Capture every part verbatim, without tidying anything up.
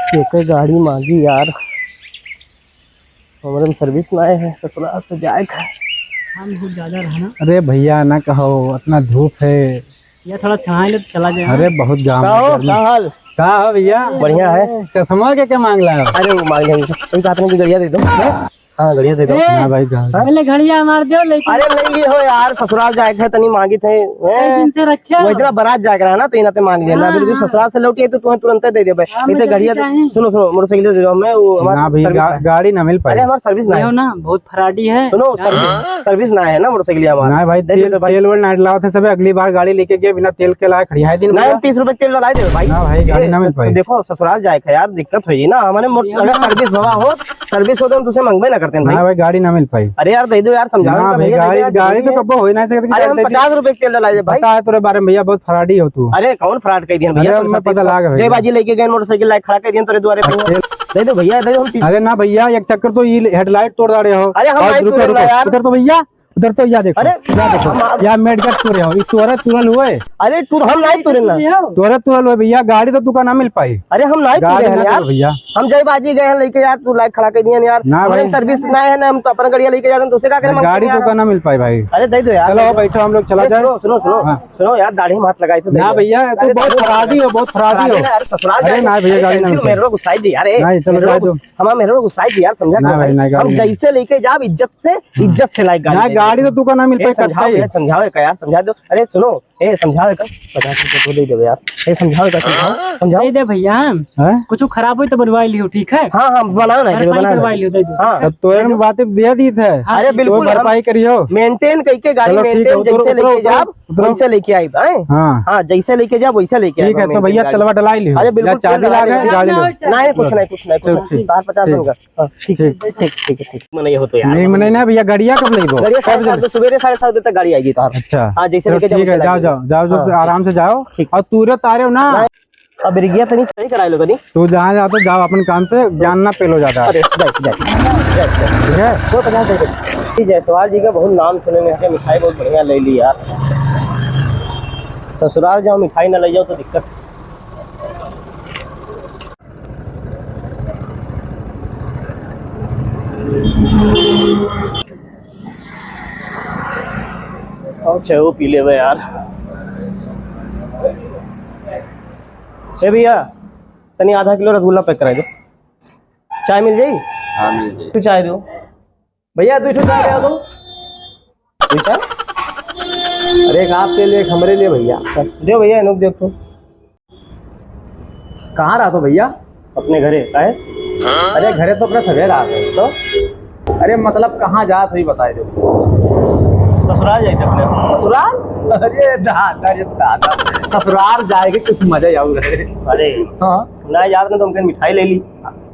केकर गाड़ी मांगी यार, हमरे में service नाहीं है, ससुराल से जाए का। हम बहुत ज्यादा रहना। अरे भैया, ना कहो, इतना धूप है। या थोड़ा छाँह ले तो चला जाए। अरे बहुत जाम का है हो, गर्मी। का हाल? का हो भैया? बढ़िया है। चश्मा के क्या मांग लाए हो? अरे वो मांग लेंगे, कोई बात नहीं, गड़िया दे दो। हाँ, गड़िया दे दो। ए! ना भाई, गाड़ी। हाँ? पहले घड़िया मार दो, लेकिन अरे, ले ली हो यार, ससुराल जाए के है, तनी मांगी थे। कई दिन से रखे हो। वही दिन बारात जाए के रहा ना, तो इनाते मांग लिया। ना, हाँ, बिल्कुल, हाँ। ससुराल से लौटिए तो तुम्हें तुरंत दे देबे। हाँ, ये तो मुझे गड़िया, चाहिए। सुनो, सुनो, मोटरसाइकिल दे दो हमें, वो हमारा ना भाई, service गा-, है। गाड़ी ना मिल पाई। अरे, हमारा service ना है। ना, बहुत फ्राडी है। सुनो, हाँ। Service, service ना है ना मोटरसाइकिल हमारा। ना भाई, दे दे तेल, तो भाई। तेल वेल ना डलावत है, सब अगली बार गाड़ी लेके गए, बिना तेल के लाए, खड़िया है दिन नहीं, भैया। तीस रुपए तेल डला दे भाई। ना भाई, गाड़ी ए, ना मिल तो पाई। देखो, ससुराल जाए के यार, दिक्कत होई ना, हमारे मोटर-, भैया अगर ना। Service हुआ हो, service हो तो हम तुझसे मंगबे ना करते हैं भाई। ना भाई, गाड़ी ना मिल पाई। अरे यार, दे दो यार, समझाओ ना इनका भाई, भैया, गाड़ी, दे दो यार, गाड़ी दे तो दो। कब हो ही ना सके, अरे हम गाड़ी दे दी। पचास रुपए के तेल डला दे भाई। पता है तोरे बारे में भैया, बहुत फराडी हो तू। अरे कौन fraud कर दिया भैया, अरे तोरे हमें साथ पता देखो। लाग है भैया। जय बाजी लेके गए मोटरसाइकिल लाए खड़ा कर दिया तोरे द्वारे पे। अच्छा। दे दो भैया, दे दो हम। अरे ना भैया, एक चक्कर तो ये headlight तोड़ डाले हो। अरे हम और नहीं रुको, तोड़े ना रुको। यार। उधर तो भैया, उधर तो या देखो, अरे, या देखो, हम आप या मेडगट तोरे हो, ये तोरे तुरल हुए। अरे, तू, हम नाहीं तुरे ना। तोरे तुरल हुए भैया, गाड़ी तो तुका ना मिल पाई। अरे, हम नाहीं गाड़ी तुरे ना हैं यार। तुरे भैया। हम जय बाजी गए हैं लेके यार, तू लाइक खड़ा कर दिया यार। ना हमारे भाई। Service ना है ना, हम तो अपना गड़िया लेके जाते हैं, तो उसे का करें हम गाड़ी गाड़ी तो यार? का ना मिल पाई भाई। अरे, दे दो यार, चलो, दे दो। बैठो, हम लोग चला अरे, जाए। सुनो, सुनो, सुनो, हाँ। सुनो यार, दाढ़ी में हाथ लगाए थे, दे ना दो। भैया, तू अरे, बहुत दाढ़ी फराडी हो, बहुत फराडी फराडी हो। ना यार, ससुराल अरे, जाए। ना भैया, अरे, गाड़ी ना cancel मिल पाई। मेरे को गुस्सा ही यार, ए, नहीं, चलो, मेरे को जाए दो। गुस्सा हमार मेहरवा गुस्साई जी यार, समझा ना करो भाई, भाई। ना, गाड़ी हम नहीं। जैसे लेके जाब, इज्जत से, हम्म। इज्जत से लाइक गाड़ी ना, लेके गाड़ी जाब। तो तू का ना मिल ए, पाई, समझाओ कत्ता ही। भैया, समझाओ का यार, समझा दो। अरे सुनो, ए, समझाओ का, पचास रुपया तो दे देबे यार। ए, समझाओ का, समझाओ, समझाओ। दे दे भैया, हैं? कुछ खराब होई तो बनवाई लियो, ठीक है? हाँ, हाँ, बनाओ ना, भरपाई बना करवाई लियो, दे दो। हाँ। तो तोरे में बात दे दी थे। हाँ, अरे ठीक। बिल्कुल, तो भरपाई हम करियो। Maintain करके गाड़ी चलो, ठीक है, maintain उतरो, जैसे उतरो, लेके उतरो, जाब, उतरो। वैसे लेके आइब, हैं? हाँ। हाँ, जैसे लेके जाब, वैसे लेके ठीक आइब है, हम तो maintain भैया, गाड़ी। तेलवा डलाई लियो। अरे बिल्कुल, या चाबी तेल लागे, डलाई गाड़ी लियो। लियो। नहीं, कुछ नहीं, कुछ नहीं, कुछ चलो, नहीं। ठीक। तार पचास ठीक। होगा। हाँ, ठीक, ठीक। ठीक, ठीक, ठीक, ठीक। मने ये हो तो यार। नहीं, मने ना भैया, गड़िया कब लेबो? गड़िया कब साढ़े सात लेबो? बजे, सुबेरे साढ़े सात बजे तक गाड़ी आएगी तार। अच्छा। हाँ, जैसे चलो, लेके जाओ, ठीक है, वैसे जाओ, लाइए। जाओ, जाओ, जाओ, हाँ, फिर ठीक। आराम से जाओ। ठीक। और तूरे तारे हो ना। नहीं, अब रिगिया तनी सही कराए लो तनी। तू जहाँ जाते जाओ अपन काम से, ज्ञान ना पेलो ज्यादा। अरे, जाए, जाए, जाए, जाए। ठीक है? वो पचास दे दे। ये जायसवाल जी का बहुत नाम सुने में है, मिठाई बहुत बढ़िया ले ली यार। ससुराल जाओ, मिठाई ना ले जाओ तो दिक्कत। और चाय वो पी लेबे यार। ए भैया, तनी आधा किलो रसगुल्ला pack कराई दो। चाय मिल जाई? हाँ, मिल जाई। तू चाय दो। भैया, दो ठो चाय दे दो। दो चाय? अरे, एक आपके लिए, एक हमरे लिए भैया। दे भैया, इनको दे तू। कहाँ रहत हो भैया? अपने घरे। काहे? अरे, घरे तो अपने सगे रहत है। तो? अरे, मतलब, कहाँ जात हो, ये बताए दो। ससुराल जाइत है अपने। ससुराल? अरे दादा रे दादा, ससुराल जाए के कुछ मजा ही और है। अरे। हाँ। ना यार, तो हमके मिठाई ले ली।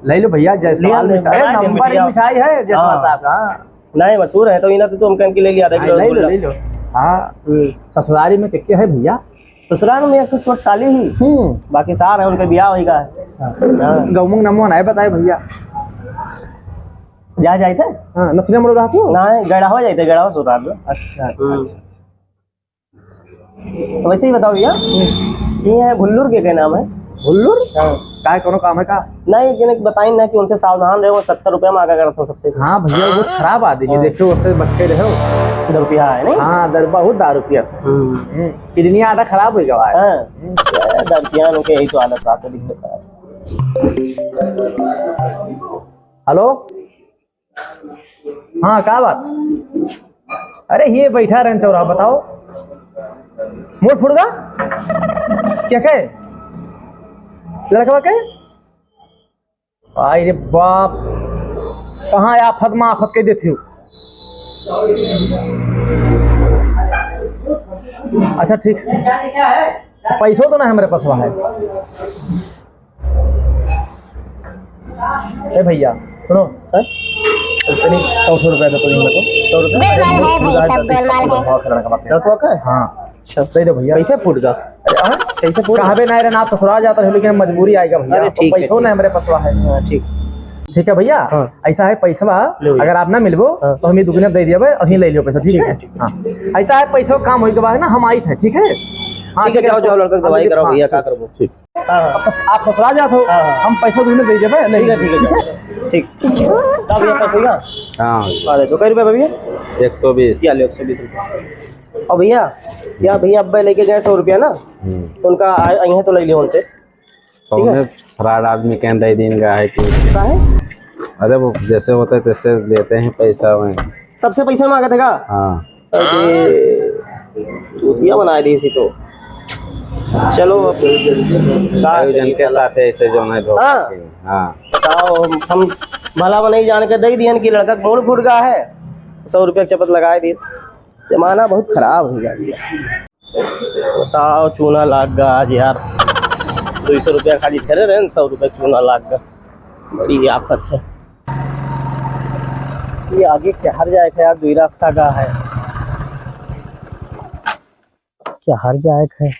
ले लो भैया, जायसवाल ले लो, मिठाई, बना दे नंबर मिठाई। मिठाई है जायसवाल हाँ। साहब का। नहीं, मशहूर है, तो इन्हें तो तुम कह के ले लिया, आधा किलो ले लो, रसगुल्ला। ले लो। हाँ, हम्म। ससुरारी में के, के है भैया? ससुराल में एक ठो छोट साली ही, हम्म। बाकी सार है, उनके बियाह होइगा। अच्छा। हाँ। गौमुंग नमो नहीं बताए भैया। जा जाइत है? हाँ, नथुनिया मोड़ रहत हो? नहीं, गड़ावा जाइत है, गड़ावा ससुराल में। अच्छा, अच्छा, हम्म। अच्छा, अच्छा। तो वैसे ही बताओ भैया, हम्म। ये है भुल्लूर के, क्या नाम है? भुल्लूर? हाँ। काय कोनो काम है का? नहीं, लेकिन एक बताइन ना कि उनसे सावधान रहो, वो सत्तर रुपया मांगा करत हो सबसे। हाँ भैया, वो खराब आदमी, हाँ। देखो उससे बच के रहो। दरुपिया है, नहीं? हाँ, दर-, बहुत दारू पिया। हम्म। हम्म, किडनी आधा खराब हो गया है। हाँ। हम्म। ये दरुपिया लोग के यही तो हालत बात है, दिक्कत है। हेलो? हाँ, का बात? अरे, ये बैठा रहन चौरा, बताओ। मूड फुट गा? क्या कहे? लड़कवा के? आई रे बाप, कहाँ आफत में आफत कह देती हो? अच्छा, ठीक। पैसो तो ना हमरे पास है। ए भैया, सुनो। हैं? तनी सौ, सौ रुपया दे तो इन लोगों को। सौ रुपया? गोलमाल है भाई, सब गोलमाल है। लड़कवा का है? हाँ। अच्छा। दे दो भैया। कैसे फूट गा? अरे, हाँ? कैसे फूट गा? कहबे ना रे, ना ससुराल जाता है, लेकिन मजबूरी आएगा भैया। अरे, ठीक है, पैसो ठीक। ना हमरे पास है। हाँ, ठीक। ठीक है भैया, हाँ। ऐसा है पैसवा, लो भैया। अगर आप ना मिलबो, हाँ। तो हम ये दुगुना दे दिया भाई, अभी ले लियो पैसा, ठीक ठीक है, है? ठीक है। हाँ। ऐसा है पैसवा काम होई के बाद ना हम आई थे, ठीक है? हाँ, ठीक है, ठीक है, जाओ, जाओ, लड़का की दवाई ठीक है, कराओ हाँ, भैया, का ठीक है, करबो? ठीक। हाँ, हाँ। अब बस आप ससुरा जात हो, हाँ, हाँ। हम पैसा दूने दे देबे, नहीं ठीक है, ठीक है, ठीक है। हाँ, हाँ। हाँ, तो कै रुपया बा भैया? एक सौ बीस। या ले, एक सौ बीस रुपया। और भैया, या भैया, अब्बे लेके गए सौ रुपया ना, हम्म। तो उनका आ-, अइहें तो ले लियो उनसे। ठीक है? कौने fraud आदमी के दे दीन का है कि काहे? अरे, वो जैसे होते तैसे लेते हैं पैसा वहीं। सबसे पैसा मांगत है का? हाँ। अरे, चूतिया बनाइ दिहिस ई तो। चलो, अब का कई जन करी के साला। साथ ऐसे जौन है धोखा हाँ। के। हाँ। बताओ, हम, हम भला मनई जान के दे दिहन कि लड़का के मूड फूट गया है, सौ रुपया के चपत लगाइ दिहिस। जमाना बहुत खराब होइ गया भैया। बताओ, चूना लाग गा आज यार। दुई सौ रुपया खाली धरे रहे, सौ रुपया चूना लाग गा। बड़ी आफत है। ये आगे कहर जाए क है यार, दुई रास्ता का है। कहर जाए क है।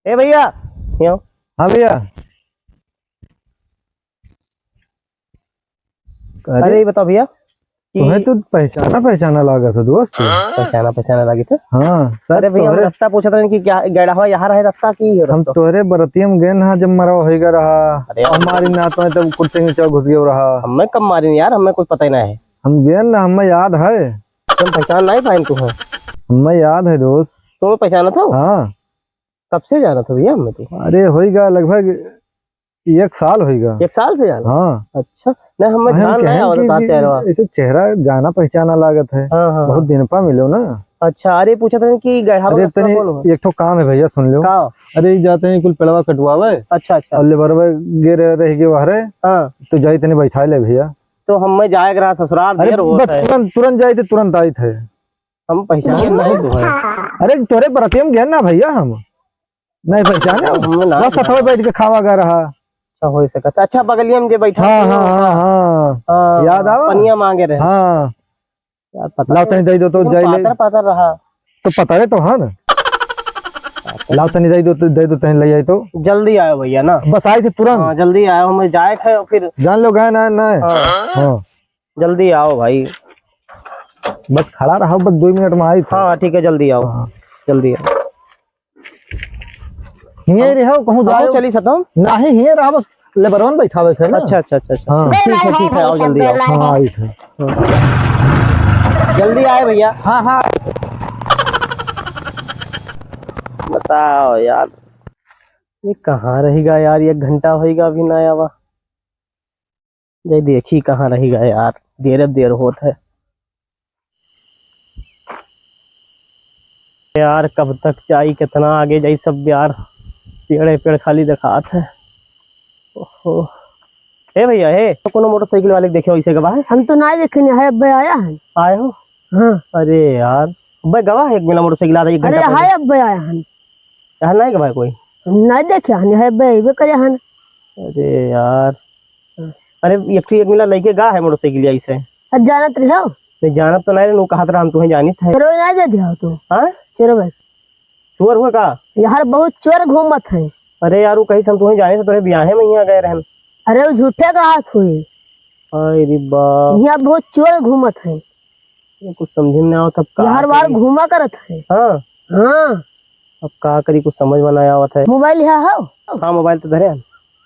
ए भैया, यहाँ। हाँ भैया। अरे, अरे, ये बताओ भैया कि तुम्हें तो पहचाना, पहचाना लागत है, दोस्त। पहचाना, पहचाना लागत है? हाँ, सर, अरे भैया, हम तोहरे रास्ता पूछत रहन कि क्या गड़हवा यहाँ रहे रास्ता की हम रास्ता? तोहरे बरतिया में गए ना, जब मरवा होइगा रहा। अरे, हमारी नात में तब कुर्सी में चौक घुस गया रहा। हमें कब मारिन यार, हमें कुछ पता ही ना है। हम गए ना, हमें याद है। तुम पहचान नहीं पाइन तू है? हमें याद है, दोस्त। तुम्हें पहचाना था? हाँ। कब से जाना था भैया हमें तो? अरे, होइगा लगभग एक साल होइगा। एक साल से जाना? हाँ। अच्छा, नहीं, हमें अरे, हम ध्यान नहीं कहें आवत कि था चेहरा। ऐसे चेहरा जाना पहचाना लागत है। हाँ, हाँ, बहुत हाँ। दिन पा मिलो ना। अच्छा, अरे, पूछत रहन कि गढ़ा अरे, वाला तनी कौन हो? एक ठो काम है भैया, सुन लो। का? अरे, ई जाते हैं कुल पेड़वा कटवावे। अच्छा, अच्छा। और लेबरवा गिर रह गए वहरे। हाँ। तो जाई तनी बैठा ले भैया। तो हमें जाए के रहा ससुराल, अरे, देर होत बस है। तुरंत, तुरंत जाई थे, तुरंत आई थे। हम पहचान नहीं तो है। अरे, तोरे बरतिया में गए ना भैया हम। नहीं पहचाने? हमें ना बस पहचाने। सथवे बैठ के खावा गा रहा। अच्छा, हो सकता। अच्छा, बगलिया में जे बैठा हाँ, था, हाँ, हाँ, हाँ। हाँ, याद आवा? पनिया मांगे रहे। हाँ। यार, पता लाओ, नहीं। तनी दे दो तो एकदम जाई ले। पातर, पातर रहा। तो पता है तो, हाँ ना? पातर। लाओ, तनी दे दो तो, दे दो, तनी ले आई तो। जल्दी आयो भैया ना। बस आई थे तुरंत। हाँ, जल्दी आयो, हमें जाए थे फिर। जान लो, गए ना, ना। हाँ। हाँ। जल्दी आओ भाई। बस खड़ा रहो, बस दो मिनट में आई थे। हाँ, ठीक है, जल्दी आओ। हाँ। जल्दी आओ। हिये रहो, कहूँ कहूँ जाओ। चली सतम? नाही, हिये रहो, बस लेबरवन बैठावे थे ना। अच्छा, अच्छा, अच्छा, अच्छा। हाँ। ठीक है, ठीक है, आओ, जल्दी आओ। हाँ, आई थे। हाँ। जल्दी आए भैया। हाँ, हाँ। बताओ यार, ये कहाँ रहिगा यार, एक घंटा होइगा अभी ना आवा। जाई देखी कहाँ रहिगा यार, देर अब देर होत है। यार, कब तक जाई, कितना आगे जाई, सब यार पेड़े पेड़ खाली देखात है। ओहो। ए भैया, ए, तो कोनो मोटरसाइकिल वाले के देखे वैसे गवा है? हम तो ना देखे, नहीं है, अब्बे आया है। आए हो? हाँ। अरे यार, अब्बे गवा है, एक मिला मोटरसाइकिल आ रही, एक अरे, घंटा पहले। हाय, अब्बे आया है। यहाँ नहीं गवा है कोई? हम नहीं देखे हन, है बे, बे करे हन। अरे यार। अरे, एक ठो एक मिला लइके गा है मोटरसाइकिल ऐसे। अब जानत रहो? नहीं, जानत तो नहीं, नु कहत रहा, हम तुम्हें जानित है। चोरवे नहीं दे दिया हो तू? हाँ? चोरवे। चोर हुआ का? यार, बहुत चोर घूमत है। अरे यार, वो कहीं से हम तुम्हें जाने से तुम्हें ब्याहे में यहाँ गए रहन। अरे, वो झूठे का हाथ हुई। हाय रे बाप। यहाँ बहुत चोर घूमत है। ये कुछ समझे में ना आवत, अब का यार बार करी? घूमा करत है। हाँ। हाँ। अब का करी, कुछ समझ में ना आवत है। मोबाइल यहाँ हो? हाँ, मोबाइल तो धरे हैं।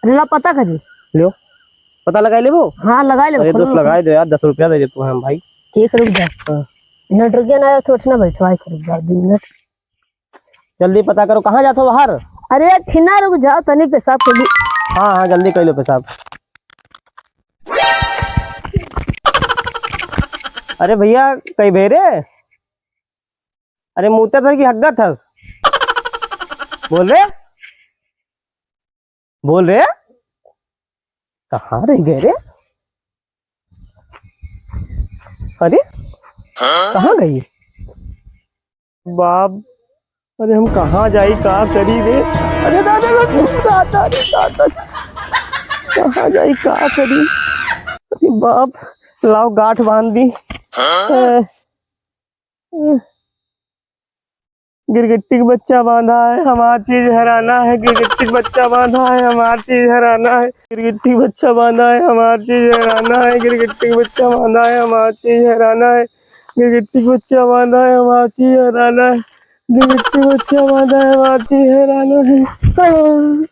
अरे ला पता करी। लो, पता लगाई लेबो? हाँ, लगाई लेबो, अरे खोलो दोस्त, ना। लगाई दो यार, दस रुपया दे दे तू हम भाई। ठीक, रुक जा। हाँ। मिनट रुक जा ना, थोड़ा सा ना बैठो, आई रुक जा, दो मिनट। जल्दी पता करो, कहाँ जात हो बाहर? अरे, ठिना रुक जाओ, तनी पेशाब कर ली। हाँ, हाँ, जल्दी कर लो पेशाब। अरे भैया, कहीं भेरे? अरे, मूतत है कि हग्गत है? बोल रे, बोल रे, कहाँ रह गए रे? अरे, कहाँ गई? बाप, अरे हम कहाँ जाई, का करी रे? अरे दादा, दादा, दादा, दादा, कहाँ जाई, का करी? अरे बाप, लाओ गांठ बांध दी। हाँ? अ, अ, गिरगिट्टी का बच्चा बांधा है, हमार चीज हराना है, गिरगिट्टी का बच्चा बांधा है, हमार चीज हराना है, गिरगिट्टी का बच्चा बांधा है, हमार चीज हराना है, गिरगिट्टी का बच्चा बांधा है, हमार चीज हराना है, गिरगिट्टी का बच्चा बांधा है, हमार चीज हराना है, बिट्टू बच्चा वादा है, बाती है, रानो है। हाँ।